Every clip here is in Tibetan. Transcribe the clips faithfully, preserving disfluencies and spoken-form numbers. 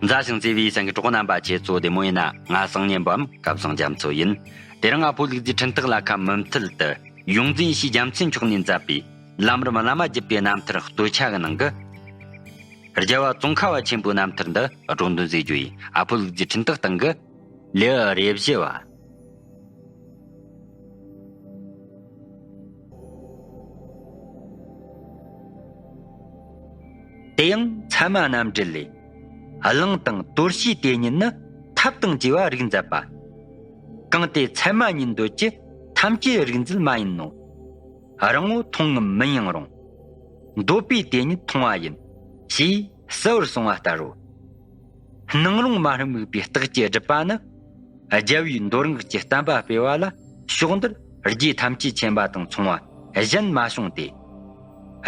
མཛའ་ཞིང་བརྩེ་བའི་སེམས་ཀྱི་གྲོགས་རྣམ་པ། ཁྱེད་ཚོ་བདེ་མོ་ཡིན་ན། ང་སང་ཉིན་པའམ་སྐལ་བཟང་རྒྱ་མཚོ་ཡིན། དེ་རིང་ཨ་ཕོ་ལུག་རྫིའི་འཕྲིན་སྟེགས་ལ་ཁ་མུ་མཐུད་དུ་ཡོངས་འཛིན་ཡེ་ཤེས་རྒྱལ་མཚན་མཆོག་ནས་མཛད་པའི་ལམ་རིམ་བླ་མ་བརྒྱུད་པའི་རྣམ་ཐར་སྟོད་ཆ་གི་ནང་གི་རྒྱལ་བ་ཙོང་ཁ་བ་ཆེན་པོའི་རྣམ་ཐར་འདི་སྒྲོག་འདོན་མཛད་རྒྱུ་ཡིན། ཨ་ཕོ་ལུག་རྫིའི་འཕྲིན་སྟེགས་སྟེང་གི་ལེའུ་རེ་བཞི་བ། དེ་ཡང་ཚད་མ་རྣམ་འགྲེལ་ལས། གླེང་དང་དོར་བྱའི་དེ་ཉིད་ནི། ཐབས་དང་བཅས་པ་རིགས་མཛད་པ། གང་དེ་ཚད་མ་ཉིད་འདོད་ཀྱི། ཐམས་ཅད་རིག་མཛད་མ་ཡིན་ནོ། རང་ངོ་མཐོང་ངམ་མིན་ཡང་རུང་། འདོད་པའི་དེ་ཉིད་མཐོང་བ་ཡིན། ཞེས་གསལ་བར་གསུངས་པ་ལྟར་རོ། སྣང་རུང་མ་དམིགས་པའི་རྟགས་ཀྱི་སྒྲུབ་པ་ནི། རྒྱལ་བའི་མདོ་སྔགས་ཀྱི་བསྟན་པ་སྤེལ་བ་ལ་ཕྱོགས་འདིར་རྗེ་ཐམས་ཅད་མཁྱེན་པ་དང་མཚུངས་པ་གཞན་མ་བྱུང་སྟེ།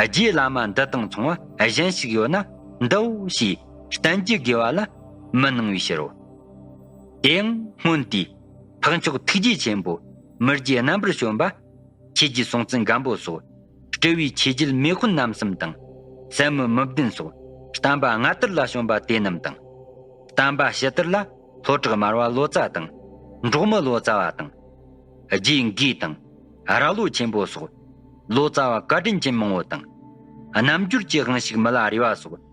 རྗེ་བླ་མ་འདི་དང་མཚུངས་པ་གཞན་ཞིག་ཡོད་ན་འདིའོ་ཞེས་བསྟན་རྒྱུ་དགོས་པ་ལ་མི་སྣང་བའི་ཕྱིར་རོ། དེ་ཡང་སྔོན་དུས་འཕགས་མཆོག་ཐུགས་རྗེ་ཆེན་པོ་མི་བརྗེད་རྣམ་པར་བྱོན་པ། ཆོས་རྗེ་སྲོང་བཙན་སྒམ་པོ་སོགས། སྤྲུལ་པའི་ཆོས་རྒྱལ་མེས་དབོན་རྣམ་གསུམ་དང་། སྲས་མོ་མི་བདུན་སོགས། བསྟན་པ་སྔ་དར་ལ་བྱོན་པ་དེ་རྣམས་དང་། བསྟན་པ་ཕྱི་དར་ལ་ལྷོ་བྲག་སྨར་བ་ལོ་ཙཱ་དང་། འབྲོག་མི་ལོ་ཙཱ་བ་དང་། རྗེ་འགོས་དང་། རྭ་ལོ་ཆེན་པོ་སོགས། ལོ་ཙཱ་བ་བཀའ་དྲིན་ཅན་མང་བོ་དང་། རྣལ་འབྱོར་གྱི་དབང་ཕྱུག་མི་ལ་རས་པ་སོགས།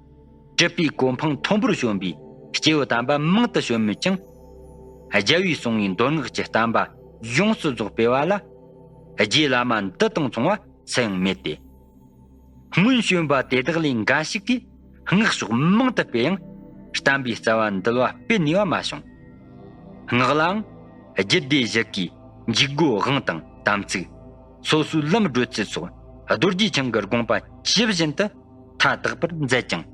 གྲུབ་པའི་གོ་འཕང་མཐོན་པོར་བྱོན་པའི་སྐྱེས་བུ་དམ་པ་མང་དུ་བྱོན་མོད་ཀྱང་། རྒྱལ་བས་གསུངས་པའི་མདོ་སྔགས་ཀྱི་བསྟན་པ་ཡོངས་སུ་རྫོགས་སྤེལ་བ་ལ། རྗེ་བླ་མ་འདི་དང་མཚུངས་པ་སུ་ཡང་མེད་དེ། སྔོན་བྱོན་པ་དེ་དག་ལས་འགའ་ཞིག་གིས་སྔགས་ཕྱོགས་མང་དུ་སྤེལ་ཡང་། བསྟན་པའི་རྩ་བ་འདུལ་བ་སྤེལ་ནུས་པ་མ་བྱུང་། སྔགས་ལའང་རྒྱུད་སྡེ་བཞི་ཀའི་འཇུག་སྒོའི་དབང་དང་དམ་ཚིག། སོ་སོའི་ལམ་བགྲོད་ཚུལ་སོགས་རྡོ་རྗེ་འཆང་གི་དགོངས་པ་ཇི་བཞིན་དུ་མཐའ་དག་པར་མཛད་ཀྱང་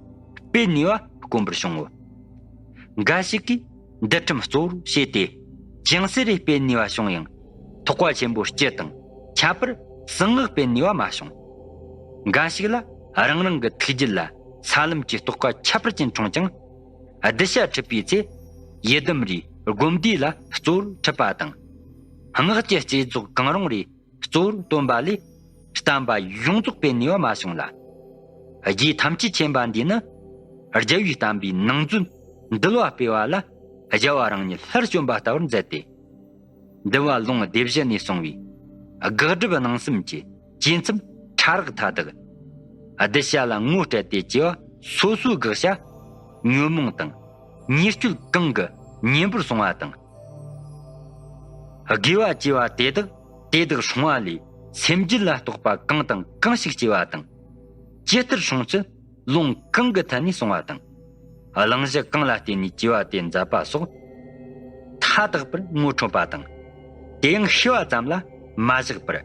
སྤེལ་ནུས་པ་དཀོན་པོར་བྱུང་ངོ་། འགའ་ཞིག་གིས་འདུལ་ཁྲིམས་གཙོ་བོར་བྱས་ཏེ་ཅུང་ཟད་རེ་སྤེལ་ནུས་པ་བྱུང་ཡང་། ཐེག་པ་ཆེན་པོ་སྤྱི་དང་ཁྱད་པར་གསང་སྔགས་སྤེལ་ནུས་པ་མ་བྱུང་། འགའ་ཞིག་ལ་རང་རང་གི་ཐུགས་རྒྱུད་ལ་ས་ལམ་གྱི་རྟོགས་པ་ཁྱད་པར་ཅན་འཁྲུངས་ཀྱང་། གདུལ་བྱ་ཁྲིད་པའི་ཚེ་ཡི་དམ་རིའི་སྒོམ་བཟླས་ལ་གཙོ་བོར་ཁྲིད་པ་དང་། སྔགས་ཀྱི་རྩལ་རྫོགས་གང་རུང་རེ་གཙོ་བོར་བཏོན་པ་ལས་བསྟན་པ་ཡོངས་རྫོགས་སྤེལ་ནུས་པ་མ་བྱུང་ལ། རྗེ་ཐམས་ཅད་མཁྱེན་པ་འདིས་ནི་རྒྱལ་བའི་བསྟན་པའི་ནང་རྫུན་འདུལ་བ་སྤེལ་བ་ལ་རྒྱལ་བ་རང་ཉིད་སླར་བྱོན་པ་ལྟ་བུར་མཛད་དེ། འདུལ་བ་ལུང་སྡེ་བཞི་ནས་གསུངས་པའི་དགག་སྒྲུབ་སྣང་གསུམ་གྱི་བཅས་མཚམས་ཕྲ་རགས་མཐའ་དག། གདུལ་བྱ་ལ་ངོ་སྤྲད་དེ་བཅས་པ་སོ་སོའི་དགག་བྱ་ཉོན་མོངས་དང་ཉེས་སྤྱོད་གང་གི་གཉེན་པོར་སོང་བ་དང་། དགེ་བ་བཅས་པ་དེ་དག་དེ་དག་སྲུང་བ་ལས་སེམས་རྒྱུད་ལ་གཏོགས་པ་གང་དང་གང་ཞིག་སྐྱེ་བ་དང་། ཇི་ལྟར་སྲུང་ཚུལ་ལུང་གང་གི་ཐད་ནས་གསུངས་པ་དང་། གླེང་གཞི་གང་ལ་བརྟེན་ནས་སྐྱེ་བ་དེ་མཛད་པ་སོགས་མཐའ་དག་པར་ངོ་འཕྲོད་པ་དང་། དེ་ཡང་ཤེས་པ་ཙམ་ལ་མ་བཞག་པར་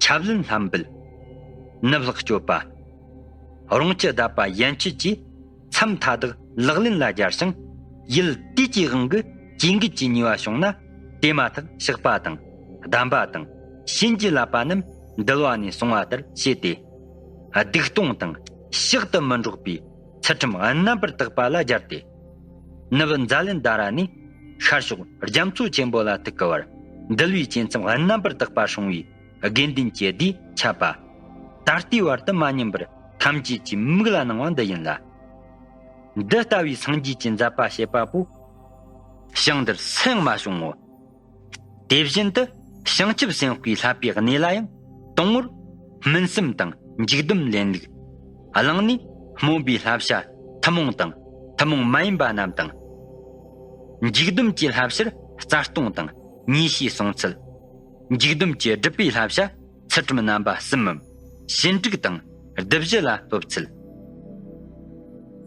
ཆབ་ལེན་ལྷམ་འབུལ། ནུབ་ལྷག་གཅོད་པ། རོང་ཆུ་བརྡབ་པ་ཡན་ཆད་ཀྱིས་མཚམས་མཐའ་དག་ལག་ལེན་ལ་སྦྱར་ཞིང་། ཡུལ་དུས་ཀྱི་དབང་གིས་ཇུས་འགོད་ཀྱི་ནུས་པ་བྱུང་ན། དེ་མ་ཐག་བཤགས་པ་དང་། གདམས་པ་དང་བྱིན་གྱིས་བརླབས་པ་རྣམས་འདུལ་བ་ནས་གསུངས་པ་ལྟར་བྱས་ཏེ། སྡིག་ལྟུང་དང་བཤགས་ཏུ་མི་འགྲོགས་པའི་ཚུལ་ཁྲིམས་རྣམ་པར་དག་པ་ལ་སྦྱར་ཏེ། ནུབ་ཛཱ་ལན་དྷ་ར་ནས་ཤར་ཕྱོགས་རྒྱ་མཚོ་ཆེན་པོ་ལ་ཐུག་གི་བར་འདུལ་བའི་བཅས་མཚམས་རྣམ་པར་དག་པ་སྲུང་བའི་དགེ་འདུན་གྱི་སྡེས་ཁྱབ་པ། ད་ལྟའི་བར་དུ་མ་ཉམས་པར་ཐམས་ཅད་ཀྱི་མིག་ལ་སྣང་བ་འདི་ཡིན་ལ། འདི་ལྟ་བུའི་སངས་རྒྱས་ཀྱི་མཛད་པ་བྱེད་པ་པོ་ཞིང་འདིར་སུ་ཡང་མ་བྱུང་ངོ་། དེ་བཞིན་དུ་བྱང་ཆུབ་སེམས་དཔའི་བསླབ་པའི་གནས་ལ་ཡང་དང་པོར་སྨིན་གསུམ་དང་འཇུག་སྡོམ་ལེན་ལུགས། གླེང་ནས་སྨོན་པའི་བསླབ་བྱ་ཐུན་མོང་དང་ཐུན་མོང་མ་ཡིན་པ་རྣམས་དང་། འཇུག་སྡོམ་གྱི་བསླབ་བྱར་རྩ་ལྟུང་དང་ཉེས་བྱས་སོང་ཚུལ། འཇུག་སྡོམ་གྱི་སྒྲུབ་པའི་བསླབ་བྱ་ཚུལ་ཁྲིམས་རྣམ་པ་གསུམ་མམ་ཞི་འགྲིག་དང་བསྡུ་བཞི་ལ་སློབ་ཚུལ།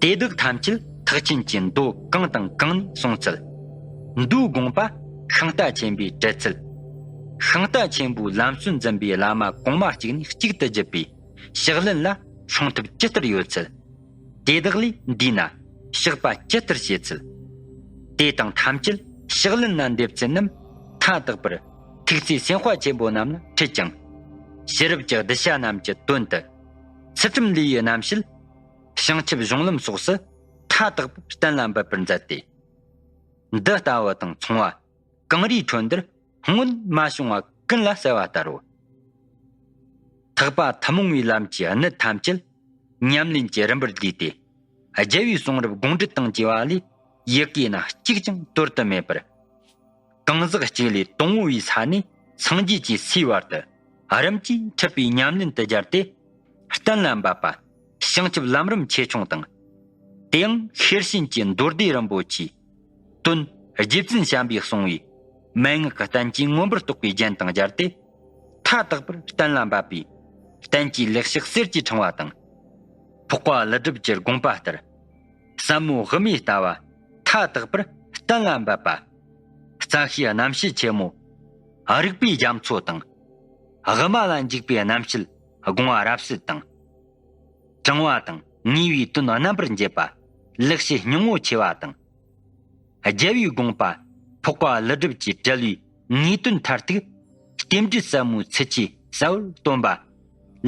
དེ་དག་ཐམས་ཅད་ཐེག་ཆེན་གྱི་མདོ་གང་དང་གང་ནས་གསུངས་ཚུལ། མདོའི་དགོངས་པ་ཤིང་རྟ་ཆེན་པོས་བྲལ་ཚུལ། ཤིང་རྟ་ཆེན་པོའི་ལམ་སྲོལ་འཛིན་པའི་བླ་མ་གོང་མ་གཅིག་ནས་གཅིག་ཏུ་བརྒྱུད་པའི་ཕྱག་ལེན་ལ་སྲུང་ཐབས་ཇི་ལྟར་ཡོད་ཚུལ། དེ་དག་ལས་འདས་ན་བཤགས་པ་ཇི་ལྟར་བྱེད་ཚུལ། དེ་དང་ཐམས་ཅད་ཕྱག་ལེན་ལ་འདེབས་ཚུལ་རྣམས་མཐའ་དག་པར་ཐུགས་བརྩེ་སེམས་དཔའ་ཆེན་པོ་རྣམས་ལ་ཁྲིད་ཅིང་། ཕྱི་རབས་ཀྱི་གདུལ་བྱ་རྣམས་ཀྱི་དོན་དུ་ཚུལ་ཁྲིམས་ལས་ཡི་རྣམ་བཤད་བྱང་ཆུབ་གཞུང་ལམ་སོགས་སུ་མཐའ་དག་པར་གཏན་ལ་འབེབས་པར་མཛད་དེ། འདི་ལྟ་བུ་དང་མཚུངས་པ་གངས་རིའི་ཁྲོད་འདིར་སྔོན་མ་བྱུང་བ་ཀུན་ལ་གསལ་བ་ལྟར་རོ། ཐེག་པ་ཐུན་མོང་བའི་ལམ་གྱི་གནད་ཐམས་ཅད་ཉམས་ལེན་གྱི་རིམ་པར་བསྡུས་ཏེ། རྒྱལ་བའི་གསུང་རབ་དགོངས་འགྲེལ་དང་བཅས་པ་ལས་ ཡི་གེ་སྣ་གཅིག་ཀྱང་དོར་དུ་མེད་པར། གང་ཟག་གཅིག་ལས་དང་པོ་བའི་ས་ནས་སངས་རྒྱས་ཀྱི་སའི་བར་དུ་རིམ་གྱིས་འཁྲིད་པའི་ཉམས་ལེན་དུ་སྦྱར་ཏེ། གཏན་ལ་འབེབས་པ་བྱང་ཆུབ་ལམ་རིམ་ཆེ་ཆུང་དང་། དེའང་ཤེར་ཕྱིན་གྱི་མདོ་སྡེ་རིན་པོ་ཆེའི་དོན་རྗེ་བཙུན་བྱམས་པས་གསུངས་པའི་མན་ངག་གི་བསྟན་བཅོས་མངོན་པར་རྟོགས་པའི་རྒྱན་དང་སྦྱར་ཏེ། མཐའ་དག་པར་གཏན་ལ་འབེབས་པའི་བསྟན་བཅོས་ལེགས་བཤད་གསེར་གྱི་ཕྲེང་བ་དང་། འཕགས་པ་ཀླུ་སྒྲུབ་ཀྱི་དགོངས་པ་ལྟར། ཟབ་མོ་དབུ་མའི་ལྟ་བ་མཐའ་དག་པར་གཏན་ལ་འབེབས་པ། རྩ་ཤེའི་རྣམ་བཤད་ཆེན་མོ་རིགས་པའི་རྒྱ་མཚོ་དང་། དབུ་མ་ལ་འཇུག་པའི་རྣམ་བཤད་དགོངས་པ་རབ་གསལ་དང་། དྲང་བ་དང་ངེས་པའི་དོན་རྣམ་པར་འབྱེད་པ་ལེགས་བཤད་སྙིང་པོ་ཆེ་བ་དང་། རྒྱལ་བའི་དགོངས་པ་འཕགས་པ་ཀླུ་སྒྲུབ་ཀྱིས་བཀྲལ་བའི་ངེས་དོན་མཐར་ཐུག་རྟེན་འབྲེལ་ཟབ་མོའི་ཚུལ་གྱིས་གསལ་བོར་སྟོན་པ།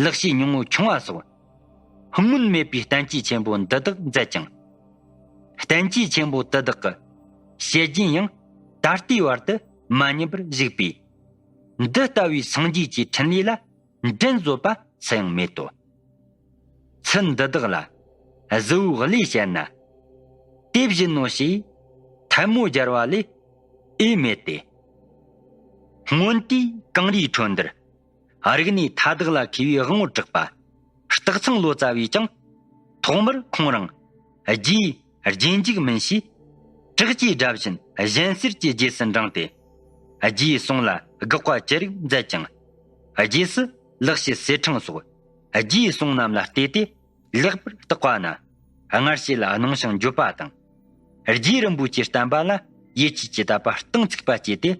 ལེགས་བཤད་སྙིང་པོ་ཆུང་བ་སོགས་སྔོན་མེད་པའི་བསྟན་བཅོས་ཆེན་པོ་འདི་དག་མཛད་ཅིང་། བསྟན་བཅོས་ཆེན་པོ་དེ་དག་གི་བཤད་རྒྱུན་ཡང་ད་ལྟའི་བར་དུ་མ་ཉམས་པར་བཞུགས་པས། འདི་ལྟ་བུའི་སངས་རྒྱས་ཀྱི་འཕྲིན་ལས་ལ་འགྲན་བཟོད་པ་སུ་ཡང་མེད་དོ། ཚུལ་འདི་དག་ལ་གཟུ་བོའི་བློས་བཤད་ན། དེ་བཞིན་ནོ་ཞེས་ཐལ་མོ་སྦྱར་བ་ལས་ཨེ་མེད་དེ། སྔོན་དུས་གངས་རིའི་ཁྲོད་འདིར་རིག་གནས་མཐའ་དག་ལ་མཁས་པའི་དབང་པོར་གྲགས་པ་སྟག་ཚང་ལོ་ཙཱ་བས་ཀྱང་ཐོག་མར་ཁོང་རང་རྗེའི་རྗེས་འཇུག་མིན་ཞེས་བྲག་ཅའི་སྒྲ་བཞིན་གཞན་སེལ་གྱི་རྗེས་སུ་འབྲངས་ཏེ། རྗེའི་གསུང་ལ་དགག་པ་ཅི་རིགས་མཛད་ཅིང་། རྗེས་སུ་ལེགས་བཤད་གསེར་ཕྲེང་སོགས་རྗེའི་གསུང་རྣམས་ལ་བལྟས་ཏེ་ལེགས་པར་བརྟག་པ་ན། སྔར་བཤད་ལ་གནང་ཞིང་བརྗོད་པ་དང་། རྗེ་རིན་པོ་ཆེའི་བསྟན་པ་ལ་ཡིད་ཆེས་ཀྱི་དད་པ་གཏིང་ཚུགས་པ་སྐྱེས་ཏེ།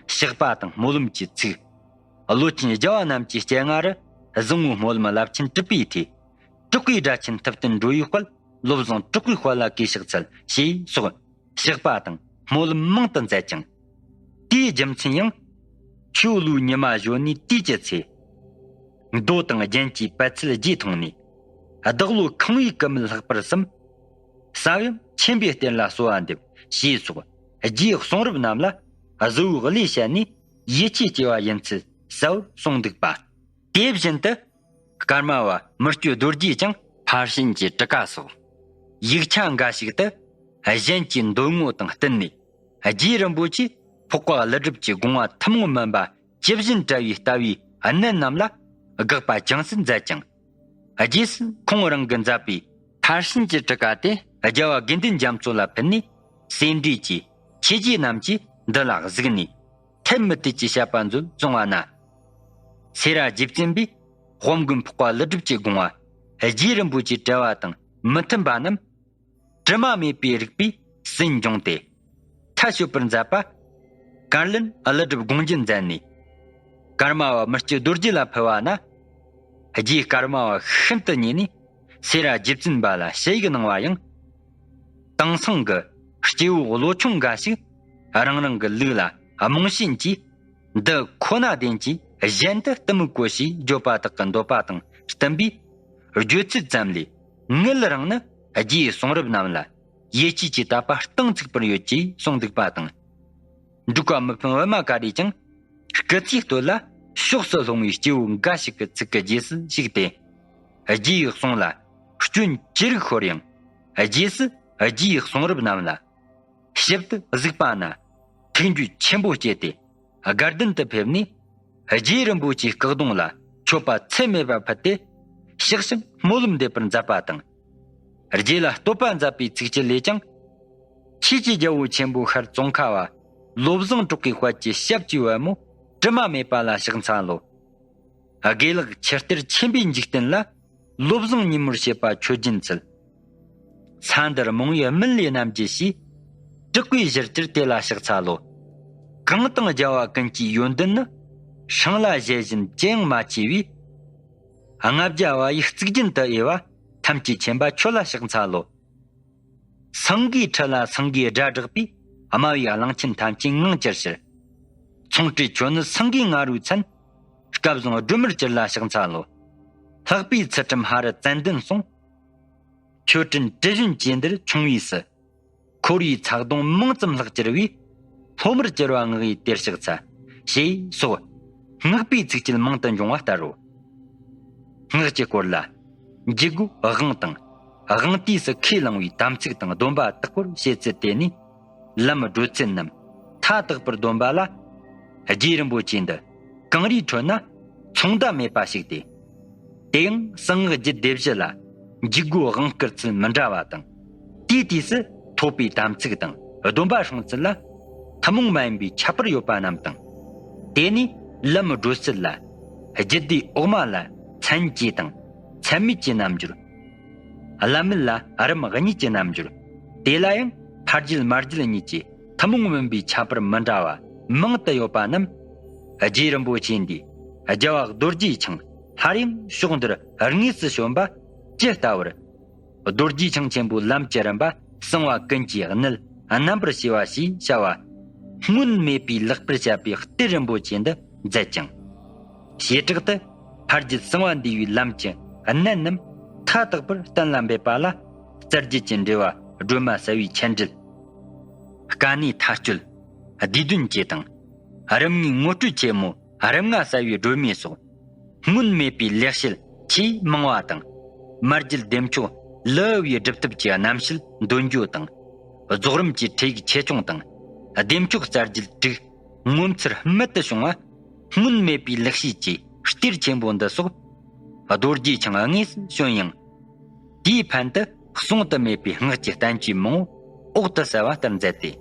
བཤགས་པ་དང་སྨོན་ལམ་གྱི་ཚིག་བློ་ཆེན་རྒྱལ་བ་རྣམས་ཀྱི་སྤྱན་སྔ་རུ་བཟང་པོའི་སྨོན་ལམ་རླབས་ཆེན་གྲུབ་པའི་མཐུས། དྲག་པོའི་སྒྲ་ཆེན་ཐུབ་བསྟན་འགྲོ་བའི་དཔལ། བློ་བཟང་དྲག་པོའི་དཔལ་ལ་གུས་ཕྱག་འཚལ་ཞེས་སོགས་བཤགས་པ་དང་སྨོན་ལམ་མང་དུ་མཛད་ཅིང་། དེའི་རྒྱུ་མཚན་ཡང་། ཆུ་བོ་ལུའི་ཉི་མ་གཞོན་ནུའི་དུས་ཀྱི་ཚེ། མདོ་དང་རྒྱན་གྱི་པད་ཚལ་རྗེས་མཐོང་ནས། བདག་བློ་ཁེངས་པའི་སྐུ་མལ་ལྷག་པར་བསམ། ས་བོན་ཆེན་པོའི་གཏེར་ལ་གསོལ་བ་འདེབས་ཞེས་སོགས་རྗེའི་གསུང་རབ་རྣམས་ལ་གཟུ་བོའི་བློས་བཤད་ནས་ཡིད་ཆེས་སྐྱེ་བ་ཡིན་ཚུལ་གསལ་བོར་གསུངས་འདུག་པ། དེ་བཞིན་དུ། ཀརྨ་པ་མི་བསྐྱོད་རྡོ་རྗེས་ཀྱང་ཕར་ཕྱིན་གྱི་གྲུ་ཁ་སོགས་ཡིག་ཆ་འགའ་ཞིག་ཏུ་གཞན་གྱི་འདོད་ངོ་དང་བསྟུན་ནས། རྗེ་རིན་པོ་ཆེས་འཕགས་པ་ཀླུ་སྒྲུབ་ཀྱི་དགོངས་པ་ཐུན་མོང་མིན་པ་ཇི་བཞིན་བཀྲལ་བའི་ལྟ་བའི་གནད་རྣམས་ལ་དགག་པ་ཅུང་ཟད་མཛད་ཅིང་། རྗེས་སུ་ཁོང་རང་གིས་མཛད་པའི་ཕར་ཕྱིན་གྱི་གྲུ་ཁ་དེ་རྒྱལ་བ་དགེ་འདུན་རྒྱ་མཚོ་ལ་ཕུལ་ནས། སེ་འབྲས་ཀྱི་ཆོས་རྗེ་རྣམས་ཀྱིས་འདི་ལ་གཟིགས་ནས་ཐེམ་མི་ཐེག་གི་བཤད་པ་མཛོད་བཟུང་བ་ན། སེ་ར་རྗེ་བཙུན་པས་དཔལ་མགོན་འཕགས་པ་ཀླུ་སྒྲུབ་ཀྱི་དགོངས་པ་རྗེ་རིན་པོ་ཆེས་བཀྲལ་བ་དང་མི་མཐུན་པ་རྣམས། དྲི་མ་མེད་པའི་རིགས་པས་ཟིན་འབྱུང་སྟེ། མཐའ་གཅོད་པར་མཛད་པ། བཀའ་བློན་ཀླུ་སྒྲུབ་དགོངས་རྒྱན་མཛད་ནས། ཀརྨ་པ་མི་བསྐྱོད་རྡོ་རྗེ་ལ་ཕུལ་བ་ན། རྗེ་ཀརྨ་པ་ཤིན་ཏུ་མཉེས་ནས་སེ་ར་རྗེ་བཙུན་པ་ལ་ཞུ་ཡིག་གནང་བ་ཡང་། དེང་སང་གི་སྐྱེ་བོ་བློ་ཆུང་འགའ་ཞིག་རང་རང་གི་ལུགས་ལ་རྨོངས་ཞེན་གྱིས། འདི་ཁོ་ན་བདེན་གྱི་གཞན་དུ་གཏི་མུག་གོ་ཞེས་བརྗོད་པ་དག་གི་འདོད་པ་དང་བསྟུན་པའི་བརྗོད་ཚུལ་ཙམ་ལས། ངེད་རང་ནི་རྗེའི་གསུང་རབ་རྣམས་ལ་ཡིད་ཆེས་ཀྱི་དད་པ་གཏིང་ཚུགས་པར་ཡོད་ཅེས་གསུངས་འདུག་པ་དང་། འབྲུག་པ་མི་ཕམ་པད་མ་ཀ་རས་ཀྱང་སྐུ་ཚེའི་སྟོད་ལ་ཕྱོགས་སུ་ལྷུང་བའི་སྐྱེ་བོ་འགའ་ཞིག་གི་ཚིག་གི་རྗེས་སུ་ཞུགས་ཏེ། རྗེའི་གསུང་ལ་སྐྱོན་ཅི་རིགས་ཤོར་ཡང་། རྗེས་སུ་རྗེའི་གསུང་རབ་རྣམས་ལ་ཞིབ་ཏུ་གཟིགས་པ་ན་ཐུགས་འགྱོད་ཆེན་པོ་སྐྱེས་ཏེ། དགའ་ལྡན་དུ་ཕེབས་ནས། རྗེ་རིན་པོ་ཆེའི་སྐུ་གདུང་ལ་མཆོད་པ་ཚད་མེད་པ་ཕུལ་ཏེ། བཤགས་ཤིང་སྨོན་ལམ་འདེབས་པར་མཛད་པ་དང་། རྗེ་ལ་བསྟོད་པ་མཛད་པའི་ཚིགས་བཅད་ལས་ཀྱང་། ཆོས་ཀྱི་རྒྱལ་པོ་ཆེན་པོ་ཤར་ཙོང་ཁ་པ། བློ་བཟང་གྲགས་པའི་དཔལ་གྱི་ཞབས་ཀྱི་པད་མོ་དྲི་མ་མེད་པ་ལ་ཕྱག་འཚལ་ལོ། དགེ་ལེགས་ཆུ་གཏེར་ཆེན་པོའི་འཇིག་རྟེན་ལ། བློ་བཟང་ཉིན་མོར་བྱེད་པ་མཆོད་སྦྱིན་ཚུལ། ས་འདིར་རྨོངས་པའི་སྨིན་ལས་རྣམ་བརྒྱལ་ཞེས། དྲག་པོའི་གཞིར་གྱུར་དེ་ལ་ཕྱག་འཚལ་ལོ། གང་དང་རྒྱལ་བ་ཀུན་གྱི་ཡོན་ཏན་ནི། སྲང་ལ་ཞལ་བཞིན་ཅི་ཡང་མ་མཆིས་པའི། ལྔ་བརྒྱ་བ་ཡི་གཙུག་རྒྱན་དུ་དབྱེ་བ། ཐམས་ཅད་མཁྱེན་པ་ཁྱོད་ལ་ཕྱག་འཚལ་ལོ། སེང་གེའི་ཁྲི་ལ་སེང་གེའི་སྒྲ་བསྒྲགས་པས། དམའ་བའི་གླང་ཆེན་ཐམས་ཅད་ངང་གྱུར་ཕྱིར། ཚོང་འདྲེ་ཁྱོད་ནི་སེང་གེའི་ང་རོའི་མཚན། སྐལ་བཟང་སྒྲོལ་མར་གྱུར་ལ་ཕྱག་འཚལ་ལོ། ལྷག་པའི་ཚུལ་ཁྲིམས་ཧ་རི་ཙན་དན་སྲུང་། མཆོད་སྤྲིན་དྲི་བཞོན་ཅན་འདིར་ཆུང་བའི་སུ། འཁོར་བའི་ཚ་གདུང་མང་ཙམ་ལྷག་གྱུར་པའི། ལྷོ་མར་གྱུར་པ་ངག་ཡིད་དེར་ཕྱག་འཚལ། ཞེས་སོགས། སྔགས་པའི་ཚིགས་བཅད་མང་དུ་འབྱུང་བ་ལྟར་རོ། སྔགས་ཀྱི་སྐོར་ལ། འཇུག་སྒོའི་དབང་དང་། དབང་དུས་སུ་ཁས་བླངས་པའི་དམ་ཚིག་དང་སྡོམ་པ་དག་པར་བྱེད་ཚུལ་དེ་ནི། ལམ་སྒྲོལ་ཚུལ་རྣམས་མཐའ་དག་པར་སྡོམ་པ་ལ། རྗེ་རིན་པོ་ཆེ་འདི་གངས་རིའི་ཁྲོད་ན་མཚུངས་ཟླ་མེད་པ་ཞིག་སྟེ། དེ་ཡང་གསང་སྔགས་རྒྱུད་སྡེ་བཞི་ལ་འཇུག་སྒོ་དབང་བསྐུར་ཚུལ་མི་འདྲ་བ་དང་། དེའི་དུས་སུ་ཐོབ་པའི་དམ་ཚིག་དང་སྡོམ་པ་སྲུང་ཚུལ་ལ་ཐུན་མོང་མ་ཡིན་པའི་ཁྱད་པར་ཡོད་པ་རྣམས་དང་། དེ་ནས་ལམ་སྒྲོལ་ཚུལ་ལ་རྒྱུད་སྡེ་འོག་མ་ལ་མཚན་བཅས་དང་མཚན་མེད་ཀྱི་རྣམ་འགྱུར། བླ་མེད་ལ་རིམ་གཉིས་ཀྱི་རྣམ་འགྱུར། དེ་ལ་ཡང་ཕ་རྒྱུད་མ་རྒྱུད་གཉིས་ཀྱི་ཐུན་མོང་མིན་པའི་ཁྱད་པར་མི་འདྲ་བ་མང་དུ་ཡོད་པ་རྣམས། རྗེ་རིན་པོ་ཆེ་འདིས་རྒྱལ་བ་རྡོ་རྗེ་འཆང་སླར་ཡང་ཕྱོགས་འདིར་དངོས་སུ་བྱོན་པ་ཇི་ལྟ་བར། རྡོ་རྗེ་འཆང་ཆེན་པོའི་ལམ་གྱི་རིམ་པ་གསང་བ་ཀུན་གྱི་གནད་རྣམ་པར་ཕྱེ་བ་ཞེས་བྱ་བ། སྔོན་མེད་པའི་ལེགས་པར་བཤད་པའི་གཏེར་རིན་པོ་ཆེ་འདི་མཛད་ཅིང་། བྱེ་བྲག་ཏུ་ཕ་རྒྱུད་གསང་བ་འདུས་པའི་ལམ་གྱི་གནད་རྣམས་མཐའ་དག་པར་གཏན་ལ་འབེབས་པ་ལ། རྩ་རྒྱུད་ཀྱི་འགྲེལ་བ་སྒྲོན་མ་གསལ་བའི་འཆད་འགྲེལ། དཀའ་གནད་མཐའ་དཔྱོད། བསྡུས་དོན་བཅས་དང་། རིམ་ལྔའི་ངོ་སྤྲོད་ཆེན་མོ་རིམ་ལྔ་གསལ་བའི་སྒྲོན་མེ་སོགས། སྔོན་མེད་པའི་ལེགས་བཤད་ཆེས་མང་བ་དང་། མ་རྒྱུད་བདེ་མཆོག་ལི་ཨུ་པའི་སྒྲུབ་ཐབས་ཀྱི་རྣམ་བཤད་འདོན་རྒྱུ་དང་། རྫོགས་རིམ་གྱི་ཁྲིད་ཡིག་ཆེ་ཆུང་དང་། བདེ་མཆོག་རྩ་རྒྱུད་དྲུག་ངོ་མཚར་རྨད་དུ་བྱུང་བ། སྔོན་མེད་པའི་ལེགས་བཤད་ཀྱི་གཏེར་ཆེན་པོ་འདི་སོགས། རྡོ་རྗེ་འཆང་དངོས་སུ་བྱོན་ཡང་། དེའི་ཕན་དུ་གསུང་དུ་མེད་པའི་སྔགས་ཀྱི་བསྟན་བཅོས་མང་པོ་འོག་ཏུ་གསལ་བ་ལྟར་མཛད་དེ།